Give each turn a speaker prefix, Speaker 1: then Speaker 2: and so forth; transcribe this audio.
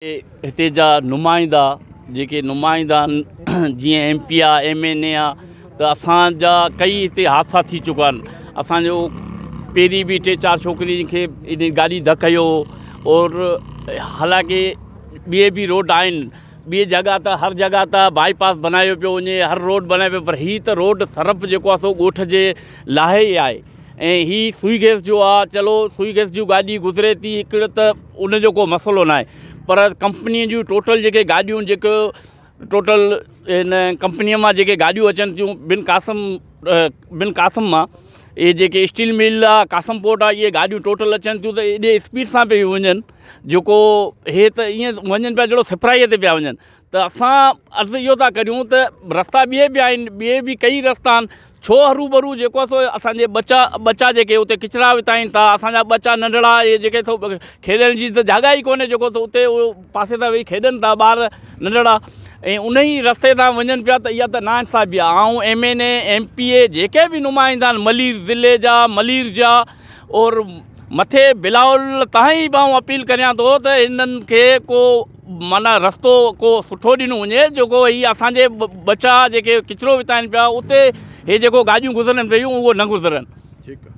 Speaker 1: هتي جا نمائندا جيڪي نمائندا آهن جيئن ايم پي آ ايم اين اي آ ته اسان جا ڪئي هتي حادثا ٿي چڪا آهن اسان جو پهرين به ٽي چار ڇوڪرين کي ان گاڏي ڌڪ هنيو اور حالانڪه ٻئي به روڊ آهن ٻي جڳهه ته هر جڳهه ته بائي پاس بنايو پيو وڃي هر روڊ بنايو پيو پر هي ته روڊ صرف جيڪو آهي سو ڳوٺ جي لاء ئي آهي ۽ هي سوئي گئس جو آ چلو سوئي گئس جون گاڏي گذري ٿي هڪڙو ته ان جو ڪو مسئلو ناهي پر ڪمپني جون ٽوٽل جيڪي گاڏيون جيڪو ٽوٽل ان ڪمپنيء مان جيڪي گاڏيون اچن ٿيون بن قاسم بن قاسم مان اهي جيڪي اسٽيل مل آ قاسم پورٽ آ اهي گاڏيون ٽوٽل اچن ٿيون ته ايڏي اسپيڊ سان پيون وڃن جيڪو هي ته ائين وڃن پيا جهڙو سپرائيء تي پيا وڃن ته اسان عرض اهو ٿا ڪريون ته رستا ٻئي به آهن ٻئي به ڪئي رستا آهن ڇو هروڀرو جيڪو آهي سو اسان جي ٻچا ٻچا جيڪي اتي ڪچرا وتائين ٿا اسان جا ٻچا ننڍڙا اهي جيڪي سو کيڏڻ جي ته جاڳهه ئي ڪونهي جيڪو سو اتي اهو پاسي تان ويهي کيڏن ٿا ٻار ننڍڙا ۽ ان ئي رستي تان وڃن پيا ته اها ته ناانصافي آهي آئون M N A M P A جيڪي به نمائندا آهن ملير ضلعي جا ملير جا اور مٿي بلاول تائين به آئون اپيل ڪريان ٿو ته انهن کي ڪو معنيٰ رستو ڪو سٺو ڏنو وڃي جيڪو هي اسان جي ٻچا جيڪي ڪچرو وتائن پيا اتي هي جيڪو گاڏيون گذرن پيون اهو نه گذرن.
Speaker 2: ٺيڪ.